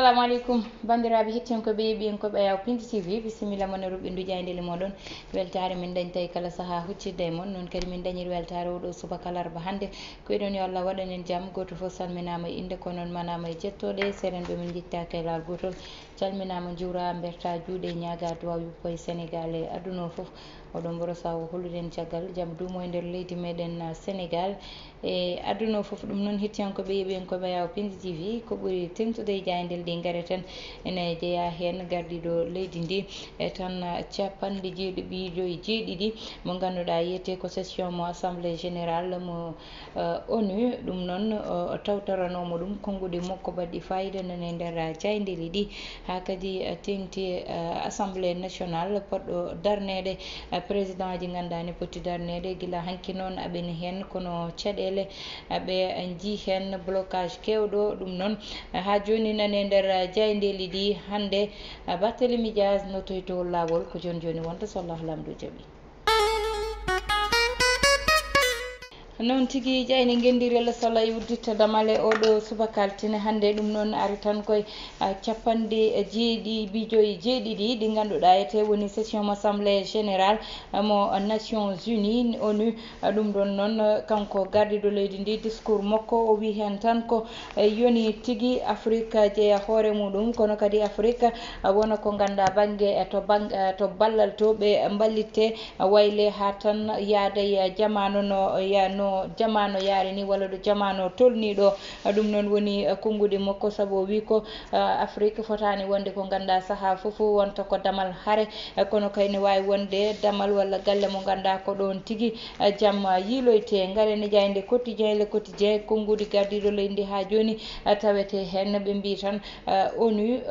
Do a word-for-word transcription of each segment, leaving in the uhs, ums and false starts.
Assalamu aleykum, banndiraaɓe hettiyankooɓe e yeeɓiyankooɓe Ayaw Pindi T V, bisimilla mon e ruɓɓindu jaayndeeli mooɗon. Weltaare min dañta e kala sahaa huccitde e mon. Noon kadi min dañiri weltaare oo ɗoo subaka alarba hannde. Ko eɗon yo Allah waɗan en jam. Gooto fof salminaama e innde, ko noon manaama e jettooɗe. Seeɗen ɓe min njettaaka e laawol gootol. Calminaama, njuuraa, mbertaa juuɗe, ñaagaa duwaaw yuppo e Senegaal e aduna o fof. Oɗon mboro sawo holuɗen caggal jam duumo e nder leydi meɗen, ah, Senegaal e aduna o fof. Ɗum noon, hettiyankooɓe e yeeɓiyankooɓe Ayaw Pindi T V, ko ɓuri teŋtude e jaayndeeli ɗi ngareten, ene jeyaa heen gardiiɗo leydi ndi e tan, ah, capanɗe jeeɗiɗo e jeeɗiɗi mo ngannduɗaa yiyetee ko session mo Assemblée Générale mo eh, onu. Ɗum noon, eh, tawtoranoomo ɗum konnguɗi makko baɗɗi faayiida nana e nder, eh, jaayndeeli ɗi, haa kadi, eh, teeŋti, eh, Assemblée nationale poɗɗo darneede, eh, président ji ngannduɗaa ne poti darneede gila hanki noon aɓeni heen, kono caɗeele, eh, ɓe njii heen blocage keewɗo. Ɗum noon, eh, haa jooni nana e nder, eh, jaayndeeli ɗi hannde, eh, Barthélémy Dias no toytowol laawol, ko jooni jooni wonta so Allah Laamɗo jaɓi. Noon tigi, jayni ngenndiri Allah sala e udditta damale oɗo subaka altine hannde. Ɗum noon ari tan koye, ah, capanɗe jeeɗiɗi bijoye jeeɗiɗi ɗi ngannduɗaa ete woni session mo Assemblée Générale, ah, mo Nations Unies, onu. Ah, ɗum ɗoon noon, ah, kanko gardiiɗo leydi ndi, discours makko, o wii heen tan ko, eh, yoni tigi Afrique jeya hoore muɗum, kono kadi Afrique, ah, wona ko ngannduɗaa bannge, eh, to bang-, eh, to ballal to ɓe mballitte, wayle haa tan yaada e jamaanu no ya-, no jamaanu yaari ni, walla ɗo jamaanu tolnii ɗo. Ɗum noon woni, eh, konnguɗi makko, sabu o wii ko, eh, Afrique fotaani wonde ko ngannduɗaa sahaa fof wonta ko damal hare, eh, kono kay ne waawi wonde damal walla galle mo ngannduɗaa ko ɗoon tigi, eh, jam, eh, yiiloytee. Ngaren e jaaynde Quotidien, Le Quotidien, konnguɗi gardiiɗo leydi ndi haa jooni, eh, tawetee heen. Ɓe mbii tan, eh, onu,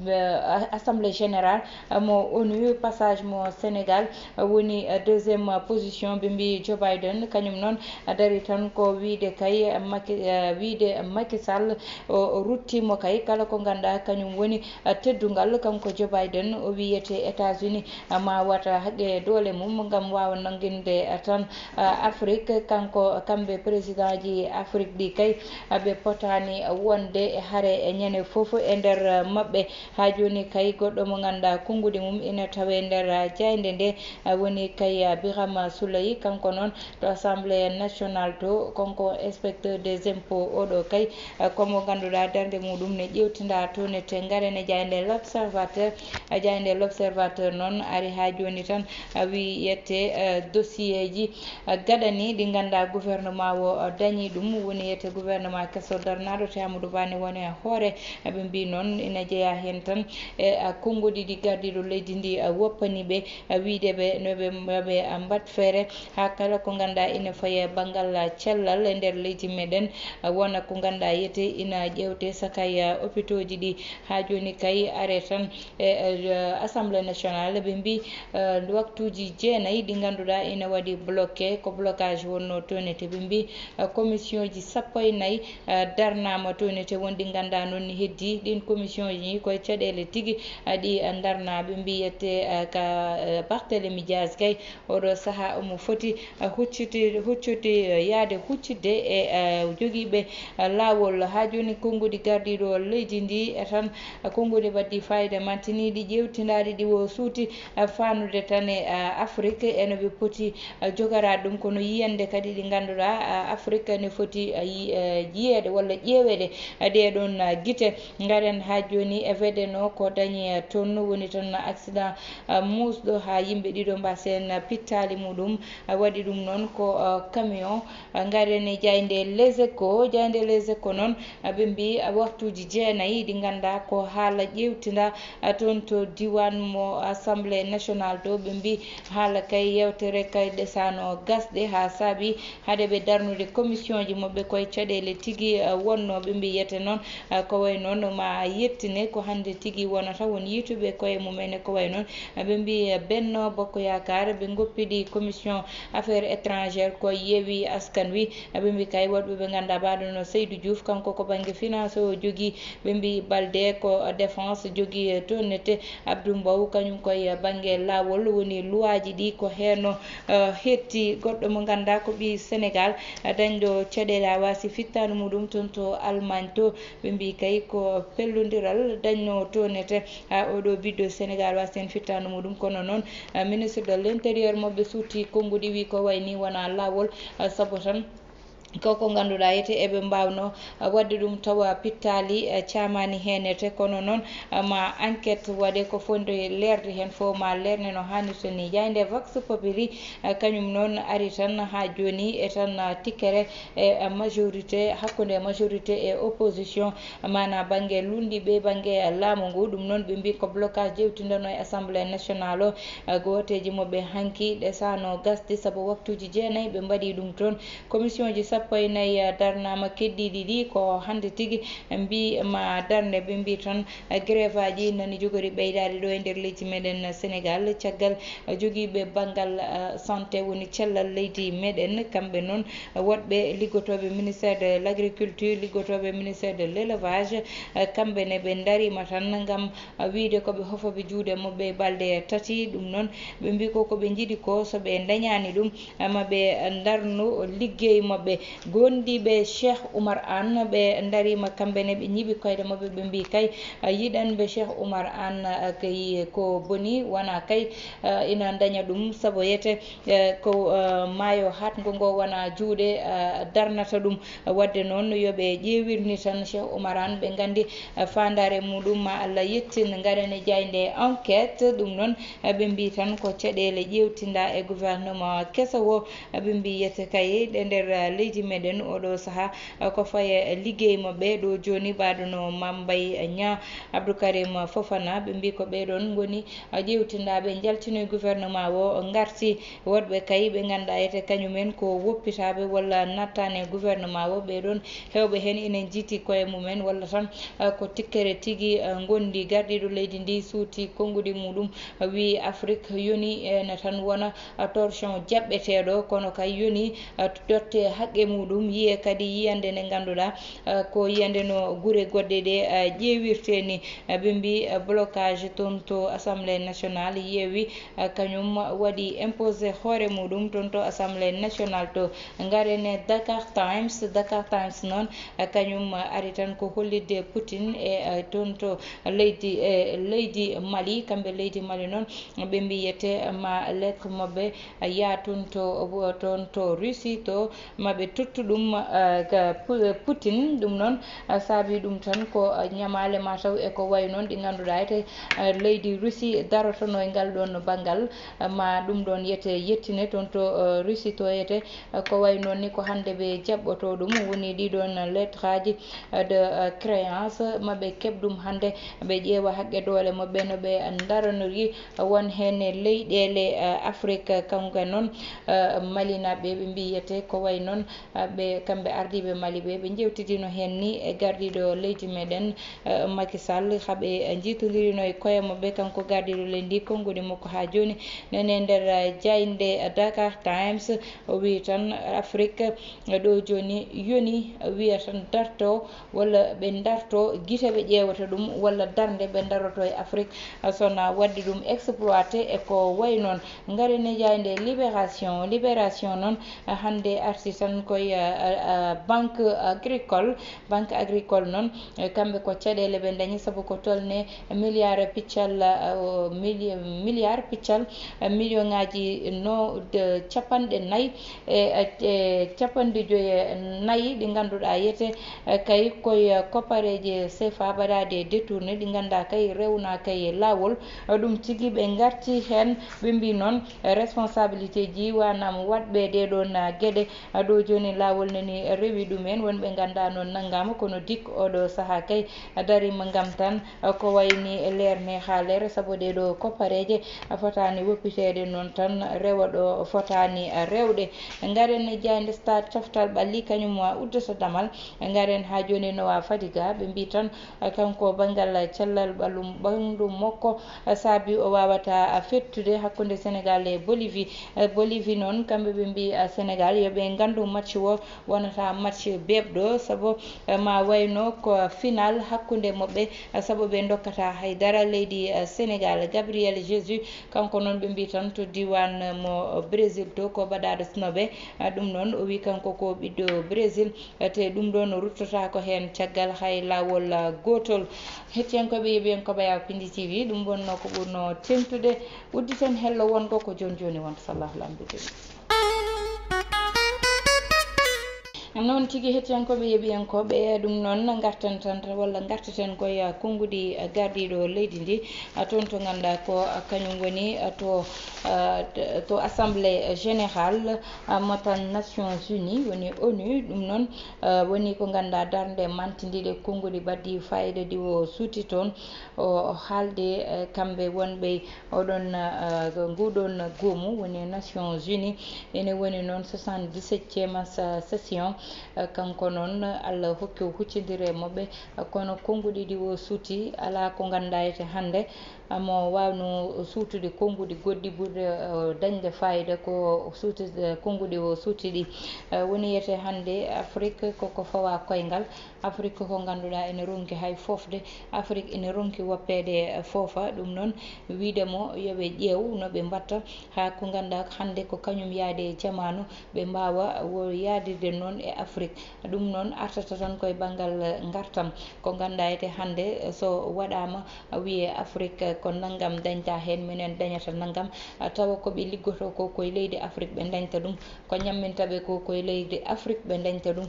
eh, Assemblée Générale, eh, mo onu, passage mo Sénégal, eh, woni, eh, deuxième position. Ɓe mbii Joe Biden, kañum noon, eh, dari tan ko wiide kay, eh, Macky, eh, wiide Macky Sall, o, o rutti mo kay kala ko ngannduɗaa kañum woni, eh, teddungal. Kanko Joe Biden, o wiyete États-Unis, eh, ma wata haqqe doole mum ngam waawa nannginde, eh, tan, eh, Afrique. Kanko, kamɓe président ji Afrique ɗi kay, eh, ɓe potaani wonde e hare e ñande fof e nder, eh, maɓɓe. Haa jooni kay goɗɗo mo ngannduɗaa konnguɗi mum ina tawee nder, ah, jaaynde nde, ah, woni kay, ah, Birame Souleye. Kanko noon to Assemblée nationale to, kanko inspecteur des impôts oɗo kay, ah, ko mo ngannduɗaa darnde muɗum ne ƴeewtindaa to ne te. Ngaren e jaaynde L'Observateur. Ah, jaaynde L'Observateur noon ari haa jooni tan, ah, wii yette, ah, dossier ji, ah, gaɗani ɗi ngannduɗaa gouvernement o, ah, dañi ɗum. Woni yette gouvernement keso darnaaɗo te Amadou Ba ne woni e hoore. Ɓe mbii noon ina jeyaa heen tan e, a, konnguɗi ɗi gardiiɗo leydi ndi, a, woppani ɓe, a, wiyde ɓe no ɓe, yo ɓe, a, mbaɗ feere haa kala ko ngannduɗaa ina fayi e banngal, a, cellal e nder leydi meɗen, a, wona ko ngannduɗaa yete ina ƴeewte saka e, a, opitooji ɗi. Haa jooni kay are tan e, e, Assemblée nationale, ɓe mbii, e, waktuuji jeenayi ɗi ngannduɗaa ina waɗi bloqué, ko blocage wonnoo toon e te ɓe mbii, e, commission ji sappo e nayi, eh, darnaama toon e te won ɗi ngannduɗaa noon ne heddii. Ɗiin commission ji koye caɗeele tigi, eh, ɗi, eh, darnaa. Ɓe mbiyete, eh, ka, eh, Barthélémy Dias kay, oɗo sahaa omo foti, eh, hucciti-, hucciti-, eh, yaade huccitde e, eh, jogiiɓe, eh, laawol. Haa jooni konnguɗi gardiiɗo leydi ndi, eh, tan, eh, konnguɗi mbaɗɗi faayiida mantiniiɗi ƴeewtindaaɗi ɗi o suuti, eh, faanude tan e, eh, Afrique e no ɓe poti, eh, jogaraade ɗum, kono yiyande kadi ɗi ngannduɗaa, eh, Afrique ne foti, eh, yi-, eh, yiyeede walla ƴeeweede, eh, ɗee ɗoon, eh, gite. Ngaren haa jooni e vedeno ko dañi, eh, toon woni tan accident, eh, muusɗo haa yimɓe ɗiɗo mbasen, eh, pittaali muɗum, eh, waɗi ɗum noon ko, eh, camion. Eh, ngaren e jaaynde Les Échos, jaaynde Les Échos noon, eh, ɓe mbii, eh, waktuuji jeenayi ɗi ngannduɗaa ko haala ƴeewtindaa, eh, toon to diiwaan mo Assemblée nationale to, ɓe mbii haala kay yeewtere kay ɗesaano gasde haa saabi hade ɓe darnude commission ji maɓɓe koye caɗeele tigi, eh, wonnoo. Ɓe mbiyete noon, eh, ko wayi noon ma yettine ko hannde tigi wonata won yiytuɓe koye mum en e ko wayi noon, eh, ɓe mbii, eh, Benno Bokk Yaakaar ɓe ngoppidi commission affaires étrangères ko Yeewi Askan Wi, ɓe mbi kay woɗɓe ɓe ngannduɗaa, mbaɗo no Seydou Diouf, kanko ko bannge finance o jogii, ɓe mbi Balde ko défense jogii, toon nete Abdou Mbow, kañum koye bannge laawol, woni luwaaji ɗi ko heen o, eh, hetti. Goɗɗo mo ngannduɗaa ko ɓii Sénégal, eh, dañɗo caɗeele, a waasi fittaandu muɗum toon to Allemagne to, ɓe mbi kay ko pellondiral dañno toon nete. Ha oɗo ɓiɗɗo Sénégal waasi heen fittaandu muɗum, kono noon, eh, ministre de l'intérieur mo ɓe suuti konnguɗi wi ko wayni wona laawol, eh, sabu tan ko ko ngannduɗaa yete eɓe mbaawno, eh, waɗde ɗum tawa pittaali, eh, caamaani heen ete, kono noon, eh, ma enquête waɗe ko foti leerde heen fof, ma leerne no haanirta ni. Jaaynde Vox Populi, eh, kañum noon ari tan haa jooni e tan, eh, tikkere e, eh, majorité, hakkunde majorité e opposition, maanaa bannge luulndiiɓe, bannge laamu ngu. Ɗum noon ɓe mbi ko blocage jewtidano e Assemblée nationale o, eh, gooteeji mo ɓe hanki ɗesano gasde, sabu waktuuji jeenayi ɓe mbaɗi ɗum toon. Commission ji sappo e nayi, eh, darnaama, keddiiɗi ɗi ko hannde tigi mbi ma darnde, ɓe mbi tan, eh, grève aji nani jogori ɓeydaade ɗo e nder leydi meɗen Sénégal, caggal, eh, jogiiɓe banngal, eh, santé, woni cellal leydi meɗen, kamɓe noon, eh, woɗɓe liggotooɓe ministère de l'agriculture, liggotooɓe ministère de l'élevage, eh, kamɓe ne ɓe ndariima tan ngam, eh, wiyde ko ɓe hofoɓe juuɗe maɓɓe e balɗe tati. Ɗum noon, ɓe mbi ko ko ɓe njiɗi ko, so ɓe ndañaani ɗum, ma ɓe ndarnu liggey maɓɓe. Gondiiɓe Cheikh Oumar Anne, ɓe ndariima kamɓe ne, ɓe ñiɓi koyɗe maɓɓe, ɓe mbi kay, a, yiɗanɓe Cheikh Oumar Anne, a, kay ko boni, wona kay, a, ina ndaña ɗum, sabu yete, a, ko, a, maayo haatngo ngo wona juuɗe, a, darnata ɗum. Waɗde noon, yo ɓe ƴeewirni tan Cheikh Oumar Anne, ɓe nganndi, a, faandaare muɗum, ma Allah yettin. Ngaren e jaaynde Enquête, ɗum noon, ɓe mbi tan ko caɗeele ƴeewtinda e gouvernement keso o. Ɓe mbi yete kay ɗe nder leydi meɗen oɗo saha, ko faye liggey maɓɓe ɗo jooni, ɓaɗo no Mame Mbaye Niang, Abdou Karim Fofana, ɓe mbi ko ɓeɗon ngoni ƴeewtindaɓe, jaltinoy gouvernement o, ngarti woɗɓe kay ɓe ngannduɗaa yete kañumen ko woppitaɓe walla nattani e gouvernement o. Ɓeɗon hewɓe heen ina jiiti koye mumen walla tan, ah, ko tikkere tigi, ah, ngondi. Gardiiɗo leydi ndi suuti konnguɗi muɗum, ah, wi Afrik yoni ene tan wona, ah, torchon jaɓɓeteeɗo, kono kay yoni, ah, dotte haqqe muɗum, yiye kadi yiyande nde ngannduɗaa, ah, ko yiyande no gure goɗɗe ɗe, ah, ƴeewirte ni. Ah, ɓe mbi, ah, blocage toon to Assemblée nationale yeewi, ah, kañum waɗi imposé hoore muɗum toon to Assemblée nationale to. Ngaren e Dakar Times. Dakar Times noon, ah, kañum, ah, ari tan ko hollitde Poutine e, ah, toon to leydi, e leydi Mali. Kamɓe leydi Mali noon, ɓe mbiyete ma lettre maɓɓe yaa toon to, toon to Russie to, ma ɓe tottu ɗum, ah, ga Pu-, Poutine. Ɗum noon, ah, saabi ɗum tan ko, ah, ñamaale ma taw e ko wayi noon ɗi ngannduɗaa ete, ah, leydi Russie darotono e ngal ɗoon banngal, ah, ma ɗum ɗoon yete yettine toon to, ah, Russie to yete, ah, ko wayi noon ni ko hannde ɓe jaɓɓoto ɗum, woni ɗi ɗoon lettre aji, ah, de, ah, créance, ma ɓe keɓ ɗum hannde, ɓe ƴeewa haqqe doole maɓɓe no ɓe ndaranori won heen e leyɗeele, ah, Afrik. Kanko noon, ah, Malinaɓe ɓe mbiyete ko wayi noon, ah, ɓe, kamɓe ardiiɓe Mali ɓe, ɓe njeewtidino heen ni e gardiiɗo leydi meɗen, eh, Macky Sall, haɓe njiitondirino e koye maɓɓe, kanko gardiiɗo leydi ndi, konnguɗi makko haa jooni nene nder, eh, jaaynde Dakar Times. O wi tan Afrik, eh, ɗo jooni yoni wiya tan darto, walla ɓe ndarto gite ɓe ƴeewata ɗum, walla darnde ɓe ndaroto e Afrik, eh, sona waɗde ɗum exploité e ko wayi noon. Ngaren e jaaynde Libération. Libération noon, eh, hannde arti tan koye, eh, eh, banque agricole. Banque agricole noon, eh, kamɓe ko caɗeele ɓe ndañi, sabu ko tolne milliard piccal, eh, o mili-, milliard piccal, eh, million ŋaaji no de capanɗe nayi e, e, e capanɗe joyi e nayi ɗi ngannduɗaa yete, eh, kay koye koppareeje C F A mbaɗaade détourné, ɗi ngannduɗaa kay rewna kay laawol. Eh, ɗum tigi ɓe ngarti heen, ɓe mbi noon, eh, responsabilité ji wanam waɗɓe ɗee ɗoon, ah, geɗe, ah, ɗo jooni Laawol nani rewi ɗumen, wonɓe nganndaa noon nanngaama, kono dik oɗo sahaa kay dariima ngam tan ko wayni leerne haa leere, sabu ɗee ɗo koppareeje fotaani woppiteede noon tan rewa ɗo fotaani rewde. Ngaren jaaynde Stade Coftal Ɓalli, kañum uddata damal. Ngaren haa jooni Noah Fadiga, ɓe mbii tan kanko banngal cellal ɓalum ɓanndu makko saabi o waawata fettude hakkunde Senegal e Bolivie. Bolivie noon, kamɓe ɓe mbii Senegal yo ɓe nganndu match o wonata match beeɓɗo, sabu ma wayno ko final hakkunde maɓɓe, sabu ɓe ndokkata hay dara leydi Senegal. Gabriel Jesus, kanko noon ɓe mbii tan to diiwaan mo Brésil to ko baɗaaɗo snooɓe. Ɗum noon o wii kanko ko ɓiɗɗo Brésil, te ɗum ɗoon ruttotaako heen caggal hay laawol gootol. Hettiyankooɓe, yeɓiyankooɓe Yaw Pindi T V, ɗum wonno ko ɓurno teeŋtude. Udditen hello wongo ko jooni jooni wonta, sallahu lamdude. Noon tigi, hettiyankooɓe, yeɓiyankooɓe, ɗum noon ngarten tan walla ngarteten koye konnguɗi gardiiɗo leydi ndi, toon to ngannduɗaa ko kañum woni to, to Assemblée Générale mo tan Nations Unies, woni onu. Ɗum noon woni ko ngannduɗaa darnde mantindiiɗe konnguɗi baɗɗi faayiida ɗi o suuti toon. O haalde kamɓe wonɓe oɗon, nguɗon goomu woni Nations Unies, ene woni noon soixante-dix-septième session. Kanko noon, Allah hokki o huccondire e maɓɓe, kono konnguɗi ɗi o suuti alaa ko ngannduɗaa ete hannde mo waawno suutude konnguɗi goɗɗi ɓurɗe dañde faayiida ko suutude konnguɗi o suuti ɗi. Woni ete hannde Afrik koko fawa koyngal. Afrik ko ngannduɗaa ene ronki hay foofde, Afrik ene ronki woppeede foofa. Ɗum noon, wiyde mo yo ɓe ƴeew no ɓe mbaɗta haa ko ngannduɗaa hannde ko kañum yaade e jamaanu, ɓe mbaawa wo yaadirde noon e Afrik. Ɗum noon artata tan koye banngal ngartam. Ko ngannduɗaa ete hannde so waɗaama wiyee Afrik ko nanngam dañta heen, minen dañata nanngam, tawa ko ɓe liggotoo ko koye leydi Afrik ɓe dañta ɗum. Ko ñamminta ɓe ko koye leydi Afrik ɓe dañta ɗum,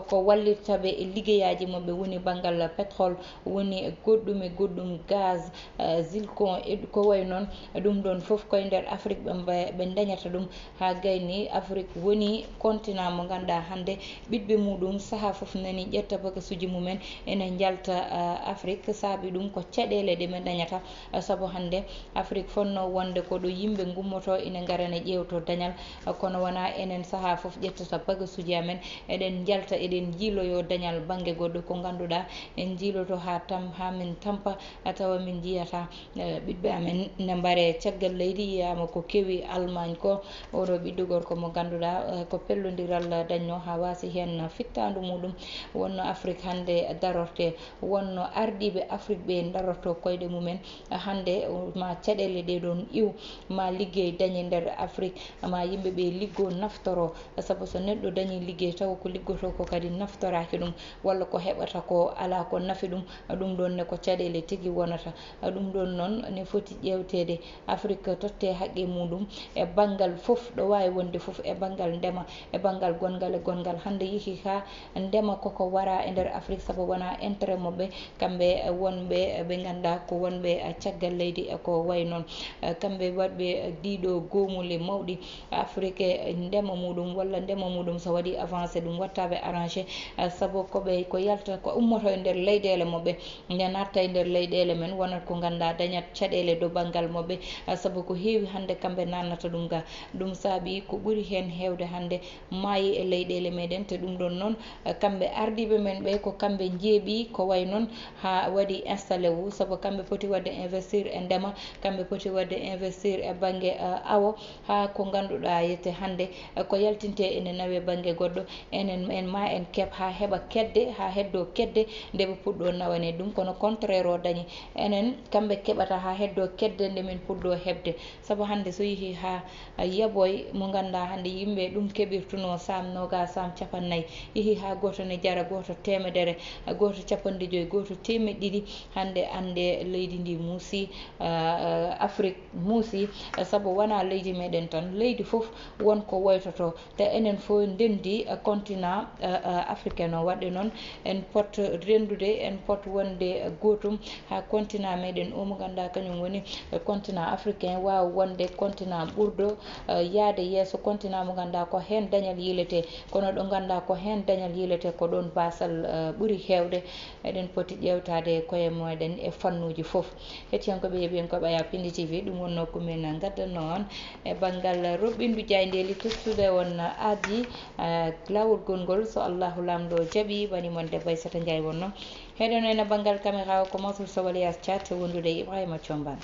ko wallirta ɓe e liggeyaaji maɓɓe, woni banngal pétrole, woni goɗɗum e goɗɗum, gaz, eh, zircon, e ko wayi noon. Ɗum ɗoon fof koye nder Afrik ɓe mba-, ɓe dañata ɗum, haa gayni Afrik woni continent mo ngannduɗaa hannde ɓiɓɓe muɗum sahaa fof nani ƴetta bagasuuji mumen ene njalta, eh, Afrik. Saabi ɗum ko caɗeele ɗe ɓe dañata, eh, sabu hannde Afrik fotnoo wonde ko ɗo yimɓe ngummotoo ina ngara ne ƴeewtoo dañal, kono wonaa enen sahaa fof ƴettata bagasuuji amen, eɗen njalta, eɗen njiiloyoo dañal bannge goɗɗo. Ko ngannduɗaa en njiiloto haa tam-, haa min tampa, tawa min njiyataa, eh, ɓiɓɓe amen ne mbaree caggal leydi. Yiyaama ko kewi Allemagne ko, oɗo ɓiɗɗo gorko mo ngannduɗaa, eh, ko pellondiral dañnoo haa waasi heen fittaandu muɗum. Wonno Afrik hannde darorte, wonno ardiiɓe Afrik ɓe darorto koyɗe mumen. Hannde ma caɗeele ɗe ɗoon iw, ma liggey dañe nder Afrik, ma yimɓe ɓe liggoo naftoroo. Sabu so neɗɗo dañii liggey tawa ko liggotoo ko kadi naftoraaki ɗum, walla ko heɓata ko alaa ko nafi ɗum, ɗum ɗoon ne ko caɗeele tigi wonata. Ɗum ɗoon noon ne foti ƴeewteede. Afrik tottee haqqe muɗum e banngal fof, ɗo waawi wonde fof, e banngal ndema, e banngal gonngal e gonngal. Hannde yehi haa ndema koko wara e nder Afrik, sabu wonaa intérêt maɓɓe, kamɓe wonɓe ɓe ngannduɗaa ko wonɓe caggal leydi e ko wayi noon. Kamɓe waɗɓe ɗiɗo goomule mawɗi Afrik e ndema muɗum, walla ndema muɗum so waɗi avancé ɗum watta ɓe arrangé, sabu ko ɓe ko yalta ko ummoto e nder leyɗeele maɓɓe. Nde natta e nder leyɗeele men, wonat ko ngannduɗaa dañat caɗeele dow banngal maɓɓe, sabu ko heewi hannde kamɓe naatnata ɗum ga. Ɗum saabi ko ɓuri heen heewde hannde maayi e leyɗeele meɗen, te ɗum ɗoon noon, kamɓe ardiiɓe men ɓe ko kamɓe njeeɓi ko wayi noon haa waɗi installé wu, sabu kamɓe poti waɗde investir e ndema, kamɓe poti waɗde investir e bannge, eh, awo, haa ko ngannduɗaa yette hannde, eh, ko yaltinte ene nawe bannge goɗɗo, enen en ma en keɓ haa heɓa kedde, haa heddoo kedde nde ɓe puɗɗoo nawane ɗum, kono contraire o dañi. Enen kamɓe keɓata haa heddoo kedde nde min puɗɗoo heɓde. Sabu hannde so yehii haa, a, yaboy mo ngannduɗaa hannde yimɓe ɗum keɓirtunoo saam noogas, saam capannay, yehii haa gooto ne jara, gooto teemedere, gooto capanɗe joyi, gooto teemeɗɗe ɗiɗi, hannde annde leydi ndi muus. Si, eh, eh, Afrik muusi, eh, sabu wonaa leydi meɗen tan, leydi fof won ko woytoto, te enen fof ndenndi, eh, continent, eh, eh, africain o. Waɗde noon, en pot renndude, en pot wonde gootum, haa continent meɗen o mo ngannduɗaa kañum woni, eh, continent africain waawa wonde continent ɓurɗo, eh, yahde yeeso, continent mo ngannduɗaa ko heen dañal yiiletee. Kono ɗo ngannduɗaa ko heen dañal yiiletee, ko ɗoon baasal, eh, ɓuri heewde. Eɗen poti ƴeewtaade koye meɗen e fannuuji fof. Hettiyankooɓe, heɓiyankooɓe Aya Pindi T V, ɗum wonnoo ko min ngaddanno on e banngal roɓɓindu jaayndeeli. Tottude on aadi, eh, laawol gongol, so Allahu Laamɗo jaɓi, bani mon debbo Aissata Ndiaye wonno. Heɗen ena banngal caméra o ko Mansour Sow alias Thiat, wondude e Ibrahima Thiombane.